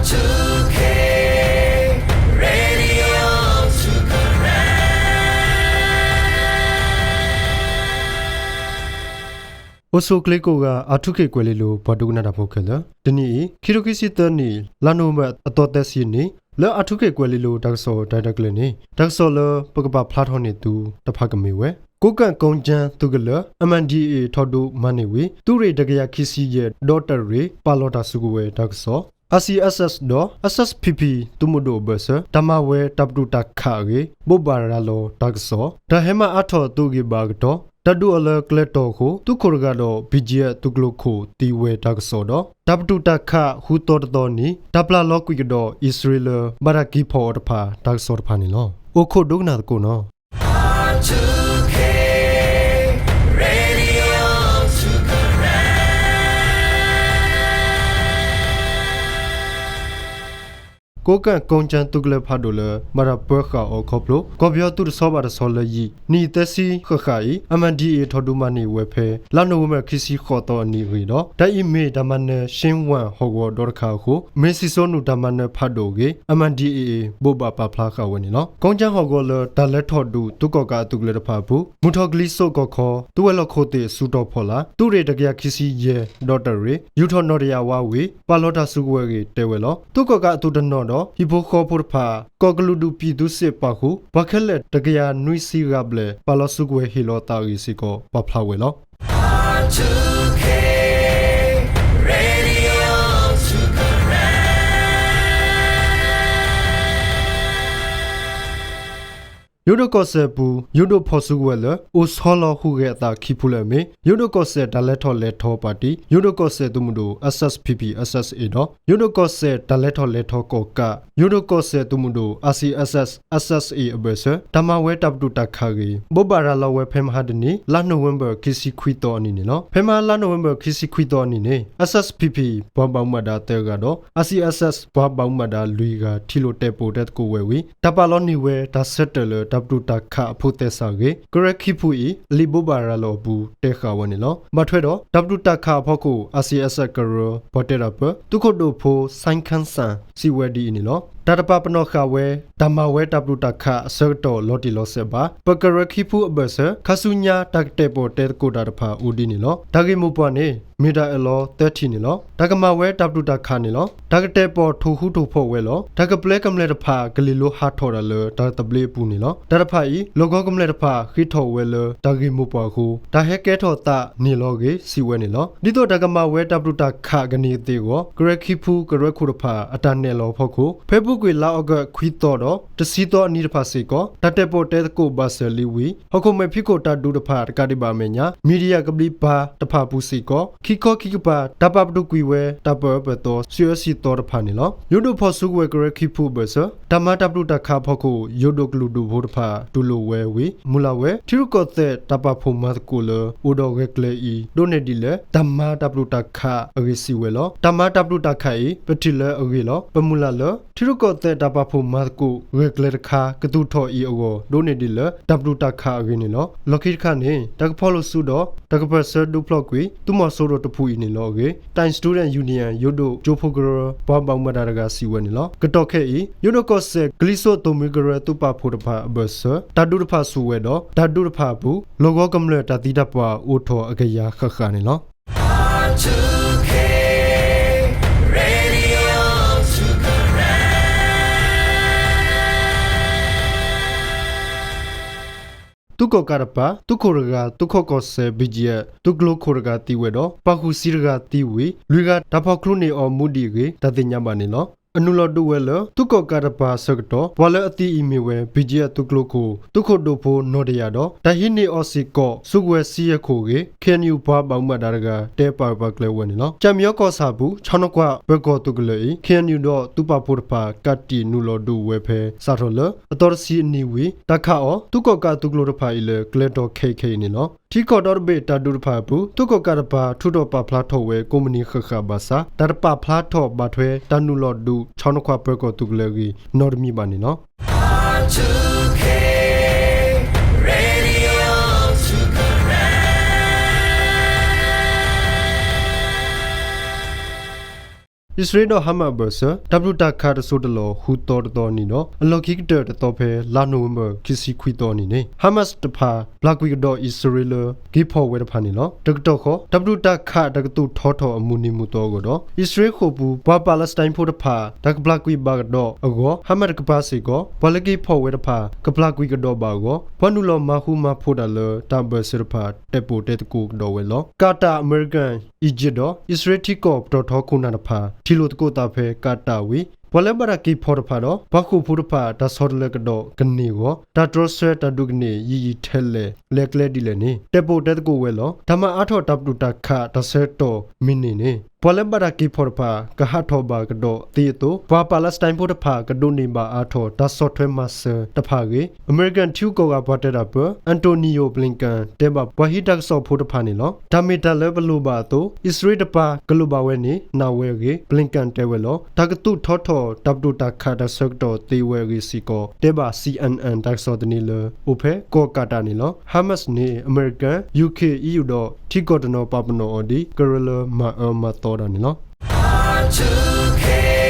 အိၣ်ဆူၣ်ချ့ကိးဂၤ အၣ်ထူခ့ၣ်ကွဲၤလ့လိၤ ပှၤဒိကနၣ်တၢ်ဖိခဲလၢာ်, တနံၤအံၤ ခံထိခံဆံသၢနံၣ် လါနိၣ်ဝ့ဘၢၣ် အသီသၢဆံနံၤ လၢအၣ်ထူခ့ၣ်ကွဲၤလ့လိၤ တၢ်ကစီၣ်တၢ်ရဲၣ်တၢ်ကျဲၤန့ၣ် တၢ်ကစီၣ်လၢပကပာ်ဖျါထီၣ်န့ၢ်သုတဖၣ်ကမ့ၢ်ဝဲ ကိးကၣ်ကိကၠၢၣ်သုးကလၢၤ MNDAA ထီၣ်ဒုးမၤန့ၢ်ဝံၤ သုးရ့ၣ်တကယၤခံဆံယဲၢ် ဒီတၢ်ရ့ၣ် ပာ်လီၤတၢ်စုကဝဲၤတၢ်ကစီၣ်, RCSS ဒီး SSPP သုးမုၢ်ဒိၣ်အဘၢၣ်စၢၤ တၢ်မၤဝဲတၢ်ပတုာ်တၢ်ခးအဂ့ၢ် ဘိးဘၣ်ရၤလီၤတၢ်ကစီၣ်, တၢ်ဟဲမၤအါထီၣ်သုးဂံၢ်ဘါအကတီၢ် တၢ်ဒုးအီၤလၢကျဲတီၤအဃိ သုးခိၣ်တဂၤဒီး BGF သုးကျိၤခိၣ်သံဝဲတၢ်ကစီၣ်ဒီး တၢ်ပတုာ်တၢ်ခးဃုသီတသီအနံၤ တၢ်ပျၢ်လီၤကွံာ်ကဒီးအံၣ်စရ့လးလၢ ဘၣ်တၢ်က့ၤဖီၣ်အီၤတဖၣ် တၢ်ကစီၣ်တဖၣ်န့ၣ်လီၤ. အိၣ်ခိးဒိကနၣ်သကိးနီၤ. ကိးကၣ်ကိကၠၢၣ်သုးကလၢၤဖးဒိၣ်လၢ ဘၣ်တၢ်ပၢဃာ်အီၤခီဖျိ ကီၢ်ပယီၤသုးတဆီဘၣ်တဆီလၢယံာ် နံၣ်သၢဆံဃၣ်ဃၣ်အံၤ MNDAA ထီၣ်ဒုးမၤန့ၢ်ဝဲဖဲ လါနိၣ်ဝ့ဘၢၣ်ခံဆံဃိးသီအနံၤအဂ့ၢ်ဒီး တၢ်အံၤမ့ၢ်တၢ်မၤနၢၤ ရှ့ဝၣ်ဟီၣ်ကဝီၤဒီတခါအဃိ မ့ၢ်စံၣ်စိနူာ်တၢ်မၤနၢၤဖးဒိၣ်အဂ့ၢ် MNDAA ဘိးဘၣ်ပာ်ဖျါဃာ်ဝဲန့ၣ်လီၤ. ကိကၠၢၣ်ဟီၣ်ကဝီၤလၢတၢ်လဲၤထီၣ်ဒုး သုးကီၣ်ကးအသုးကလၢၤတဖၣ်အပူၤ မုၢ်ထီၣ်ကလံၤစိးကီၢ်ခီ သုးဝဲၤလီၢ်ခိၣ်သ့ၣ်အစုတီၤဖီလာ် သုးရ့ၣ်တကယၤခံဆံယဲၢ် ဒီတၢ်ရ့ၣ် ယူာ်ထီၣ်နီၣ်တယၢ်ဝါဝံၤ ပာ်လီၤတၢ်စုကဝဲၤအဂ့ၢ်တဲဝဲလီၤ. သုးကီၣ်ကးအသုးတနီၤဒီး ဟံၣ်ဖိဃီဖိတဖၣ် ကီၢ်ကလုာ်ဒူၣ်ပံၣ်သူစ့ၣ်ပာ်ဃုာ် ပှၤခဲလၢာ်တကယၤနွံဆံဂၤဘျဲၣ် ပာ်လီၤစုကဝဲၤဟ့ၣ်လီၤသးအဂ့ၢ်စ့ၢ်ကီး ပာ်ဖျါဝဲလီၤ. ယိၣ်ဒိၣ်ကီၢ်စဲၣ်အပူၤ ယိၣ်ဒိၣ်ဖီၣ်စုကဝဲၤလၢ အိၣ်ဆီလီၤဟူးဂဲၤအသးခံဖုလၢအမ့ၢ် ယိၣ်ဒိၣ်ကီၢ်စဲၣ်တၢ်လဲၤထီၣ်လဲၤထီပၣ်တံၣ်, ယိၣ်ဒိၣ်ကီၢ်စဲၣ်သုးမုၢ်ဒိၣ် SSPP/SSA ဒီး ယိၣ်ဒိၣ်ကီၢ်စဲၣ်တၢ်လဲၤထီၣ်လဲၤထီကီၣ်ကး ယိၣ်ဒိၣ်ကီၢ်စဲၣ်သုးမုၢ်ဒိၣ် RCSS/SSA အဘၢၣ်စၢၤ တၢ်မၤဝဲတၢ်ပတုာ်တၢ်ခးအဂ့ၢ် ဘိးဘၣ်ရၤလီၤဝဲဖဲမဟါတနံၤ လါနိၣ်ဝ့ဘၢၣ်ခံဆံခွံသီအနံၤန့ၣ်လီၤ. ဖဲမဟါလါနိၣ်ဝ့ဘၢၣ်ခံဆံခွံသီအနံၤန့ၣ် SSPP ပှၤဘၣ်မူဘၣ်ဒါသၢဂၤဒီး RCSS ပှၤဘၣ်မူဘၣ်ဒါလွံၢ်ဂၤ ထံၣ်လိာ်တဲာ်ပိာ်တဲသကိးဝဲဝံၤ တၢ်ပာ်လီၤန့ၢ်ဝဲ တၢ်ဆၢတဲာ်လၢတၢ်ပတုာ်တၢ်ခးအဖိးသဲစးအဂ့ၢ် ကရၢခံဖုအံၤ အလံာ်ဘိးဘၣ်ရၤလီၤအပူၤ တဲဃာ်ဝဲန့ၣ်လီၤ. ဘၣ်ထွဲဒီး တၢ်ပတုာ်တၢ်ခးအဖီခိၣ် RCSS ကရၢ ပှၤတဲတၢ်ပၢ သုးခိၣ်ဒိၣ်ဖိ စဲခၣ်စၣ် စံးဝဲဒ်အံၤန့ၣ်လီၤ. တၢ်တပာ်ပနီၣ်ဃာ်ဝဲ တၢ်မၤဝဲတၢ်ပတုာ်တၢ်ခးအဆၢကတီၢ်လီၤတံၢ်လီၤဆဲးဘၣ်. ပကရၢခံဖုအဘၢၣ်စၢၤ ခါဆူညါ တၢ်ကတဲာ်ပိာ်တဲသကိးတၢ်တဖၣ်အိၣ်ဒ်န့ၣ်လီၤ. တၢ်ဂ့ၢ်မိၢ်ပှၢ်န့ၣ် မ့ၢ်တၢ်အၢၣ်လီၤသၢထံၣ်န့ၣ်လီၤ. တၢ်ကမၤဝဲတၢ်ပတုာ်တၢ်ခးန့ၣ်လီၤ. တၢ်ကတဲာ်ပိာ်ထိၣ်ဃူထိၣ်ဖိးဝဲလီၤ. တၢ်ကပျဲကမျၢၢ်တဖၣ် ကလ့ၤလိဟးထီၣ်တၢ်လၢတၢ်သဘျ့အပူၤန့ၣ်လီၤ. တၢ်တဖၣ်အံၤ လီၢ်ကဝီၤကမျၢၢ်တဖၣ် ဃ့ထီၣ်ဝဲလၢတၢ်ဂ့ၢ်မိၢ်ပှၢ်အဃိ တၢ်ဟဲကဲထီၣ်သးန့ၣ်လီၤအဂ့ၢ် စံးဝဲန့ၣ်လီၤ. ဒ်သိးတၢ်ကမၤဝဲတၢ်ပတုာ်တၢ်ခးကန့ၢ်ကသ့အဂီၢ် ကရၢခံဖုကရၢခိၣ်တဖၣ် အတၢ်နဲၣ်လီၤအဖီခိၣ် ဖဲအပူၤကွံာ်လါအီကူးခွံသီဒီး တဆံသီအနံၤတဖၣ်စ့ၢ်ကီး တၢ်တဲာ်ပိာ်တဲသကိးဘၣ်စၢၤလံဝံၤ ဟီၣ်ခိၣ်မဲာ်ဖံးခိၣ်တၢ်ဒုးတဖၣ်တကးဒံးဘၣ်အမဲာ်ညါ မံၤဒံယၣ်ကဘျံးပၤတဖၣ်အပူၤစ့ၢ်ကီး ခံခီခံကပၤ တၢ်ပာ်ပတုာ်ကွံာ်ဝဲ တၢ်ပၢၢ်အၢပၢၢ်သီ ဆံးအၢဆံးသီတဖၣ်န့ၣ်လီၤ. ယိၣ်ဒိၣ်ဖီၣ်စုကဝဲၤကရၢခံဖုအဘၢၣ်စၢၤ တၢ်မၤတၢ်ပတုာ်တၢ်ခးအဖီခိၣ် ယိၣ်ဒိၣ်ကလုာ်ဒူၣ်ဖိတဖၣ် တူၢ်လိာ်ဝဲဝံၤ မုၢ်လၢ်ဝဲ ထံရူၢ်ကီၢ်သဲးတၢ်ပာ်ဖှိၣ်မၤသကိးလၢ အိၣ်ဒီးဂဲၤကျဲအံၤ ဒိးန့ၢ်ဒ်လဲၣ် တၢ်မၤတၢ်ပတုာ်တၢ်ခးအဂ့ၢ်စံးဝဲလီၤ. တၢ်မၤတၢ်ပတုာ်တၢ်ခးအံၤ ပထံၣ်လၢအဂ့ၤလီၤ. ပမုၢ်လၢ်လၢ ထံရူၢ်ကီၢ်သဲးတၢ်ပာ်ဖှိၣ်မၤသကိး ဂဲၤကျဲတခါ ကသူၣ်ထီၣ်အံၤအဂီၢ် ဒိးန့ၢ်ဒ်လၢ တၢ်ပတုာ်တၢ်ခးအဂ့ၢ်န့ၣ်လီၤ. လီၢ်ခံတခါန့ၣ် တၢ်ကဖီၣ်လိာ်စုဒီး တၢ်ကပၢၢ်ဆၢဒုးဖျိးကွံာ် သုးမီၤစိရိၤတဖုအံၤန့ၣ်လီၤအဂ့ၢ် Thai Student Union ယိၣ်ဒိၣ်ကၠိဖိကရၢ ပှၤဘၣ်မူဘၣ်ဒါတဂၤစံးဝဲန့ၣ်လီၤ. ကတီၢ်ခဲအံၤ ယိၣ်ဒိၣ်ကီၢ်စဲၣ် ကလံၤစိးသိၣ်မှံကရၢသုးပာ်ဖှိၣ်တဖၣ်အဘၢၣ်စၢၤ တၢ်ဒုးတဖၣ်ဆူၣ်ဝဲဒီး တၢ်ဒုးတဖၣ်အပူၤ လီၢ်ကဝီၤကမျၢၢ်တၢ်သံတၢ်ပှၢ်အိၣ်ထီၣ်အကယၤဃၣ်ဃၣ်န့ၣ်လီၤ. သုးကီၣ်ကးတပၤ သုးခိၣ်တဂၤ သုးခိၣ်ကီၢ်စဲၣ် BGF သုးကျိၤခိၣ်တဂၤသံဝဲဒီး ပှၤဃုဆံတဂၤသံဝံၤ လွံၢ်ဂၤတၢ်ဖီၣ်ချူန့ၢ်အီၤမူဒံးအဂ့ၢ် တၢ်သ့ၣ်ညါဘၣ်န့ၣ်လီၤ. အနုာ်လီၤဒုးဝဲလၢ သုးကီၣ်ကးတပၤအဆၢကတီၢ် ပှၤလၢအသံအံၤမ့ၢ်ဝဲ BGF သုးကျိၤခိၣ် သုးခိၣ်ဒိၣ်ဖိနီၢ်တယၢ်ဒီး တၢ်ဟံးန့ၢ်အီၤစ့ၢ်ကီး စုကဝဲၤစံယဲၢ်ခိၣ်အဂ့ၢ် KNU ပှၤဘၣ်မူဘၣ်ဒါတဂၤ တဲပာ်ဂၢၢ်ပာ်ကျၢၤဝဲန့ၣ်လီၤ. ကၠၣ်မံအီကီၢ်ဆၣ်အပူၤ ဆီနိခွးပၢၤကီၢ်သုးကလၢၤအံၤ KNU ဒီးသုးပာ်ဖှိၣ်တဖၣ် ကးတံာ်နုာ်လီၤဒုးဝဲဖဲ စးထီၣ်လၢအသီတဆံအနံၤဝံၤ တၢ်ခးအီၤ သုးကီၣ်ကးသုးကျိၤတဖၣ်အံၤလၢ ကျဲတီၤခဲအံၤခဲအံၤန့ၣ်လီၤ. ထံကီၢ်ဒီတဘ့ၣ်တၢ်ဒုးတဖၣ်အပူၤ သုးကီၣ်ကးတပၤ ထုးထီၣ်ပာ်ဖျါထီၣ်ဝဲကိးမုၢ်နံၤဃၣ်ဃၣ်ဘၣ်ဆၣ် တၢ်တပာ်ဖျါထီၣ်ဘၣ်ထွဲ တၢ်နုာ်လီၤဒုး ဆီနိခွးပၢၤကီၢ်သုးကလၢၤအဂ့ၢ် နီတမံၤဘၣ်န့ၣ်လီၤ. အံၣ်စရ့လးဒီးဟါမးအဘၢၣ်စၢၤ တၢ်ပတုာ်တၢ်ခးတစိၢ်တလီၢ် ဃုသီတသီအနံၤဒီး အလီၢ်ခံကတၢၢ်တသီဖဲ လါနိၣ်ဝ့ဘၢၣ် ခံဆံခွံသီအနံၤန့ၣ် ဟါမးတဖၣ် ပျၢ်ကွံာ်ကဒီးအံၣ်စရ့လးလၢ က့ၤဖီၣ်ဝဲတဖၣ်န့ၣ်လီၤ. တကတီၢ်ဃီ တၢ်ပတုာ်တၢ်ခးတၢ်ကသူၣ်ထီထီၣ်အမုၢ်နံၤမုၢ်သီအဂီၢ်ဒီး အံၣ်စရ့လးဃိာ်ပူၤ ပှၤပၣ်လၢစတၢၣ်ဖိတဖၣ် တၢ်ကပျၢ်ကွံာ်ဘၣ်ကဒီးအဂီၢ် ဟါမးတကပၤစ့ၢ်ကီး ပှၤလၢက့ၤဖီၣ်ဝဲတဖၣ် ကပျၢ်ကွံာ်ကဒီးဘၣ်အဂီၢ် ပှၤနုာ်လီၤမၤဃူမၤဖိးတၢ်လၢ တၢ်ဘၢၣ်စၢၤတဖၣ် တဲပိာ်တဲသကိးကဒီးဝဲလီၤ. ကၤတၢ်, အမဲရကၤ, အံၣ်ကၠံၣ်ဒီး အံၣ်စရ့လးထံကီၢ်ပတီၢ်ထီခိၣ်နၢ်တဖၣ် ထံၣ်လိာ်သကိးသးဖဲကၤတၢ်ဝံၤ ပှၤလၢဘၣ်တၢ်က့ၤဖီၣ်တဖၣ်ဒီး ပှၤဃိာ်ဖိတဖၣ် တၢ်ဆီတလဲကဒီးကန့ၢ်အဂီၢ် တၢ်တြီဆၢတၢ်ဒိးကန့ၢ် ယံာ်ယံာ်ထဲလဲၣ် လဲၤကျဲဒ်လဲၣ်န့ၣ် တဲပိာ်တဲသကိးဝဲလီၤ. တၢ်မၤအါထီၣ်တၢ်ပတုာ်တၢ်ခးတၢ်ဆၢကတီၢ်မံးနံးန့ၣ် ပှၤလၢဘၣ်တၢ်က့ၤဖီၣ်တဖၣ် ကဟးထီၣ်ဘၣ်ကဒီးသ့အသိး ပှၤပၣ်လၢစတၢၣ်ဖိတဖၣ် ကဒိးန့ၢ်ဘၣ်အါထီၣ်တၢ်ဆီၣ်ထွဲမၤစၢၤတဖၣ်အဂ့ၢ် အမဲရကၤထံဂုၤကီၢ်ဂၤပှၤတဲတၢ်ပၢၢ် Antonio Blinken တဲဘၣ်ပှၤဟံးတၢ်ကစီၣ်ဖိတဖၣ်န့ၣ်လီၤ. တၢ်မ့ၢ်တၢ်လၢပလိၣ်ဘၣ်အသိး အံၣ်စရ့လးတပၤကလိၣ်ဘၣ်ဝဲန့ၣ် နာ်ဝဲအဂ့ၢ် Blinken တဲဝဲလီၤ. တၢ်ကသူၣ်ထီထီၣ် တၢ်ပတုာ်တၢ်ခးတၢ်ဆၢကတီၢ်သ့ဝဲအဂ့ၢ်စ့ၢ်ကီး တဲဘၣ် C N N တၢ်ကစီၣ်သန့လၢ အိၣ်ဖဲကီၢ်ကၤတၢ်န့ၣ်လီၤ. ဟါမးန့ၣ် အမဲရကၤ, ယူၤခ့ၣ်, အံၣ်ယူၤဒီး ထံကီၢ်တနီၤပာ်ပနီၣ်အီၤဒ် ကရၢလၢမၤအၢမၤသီတၢ်န့ၣ်လီၤ.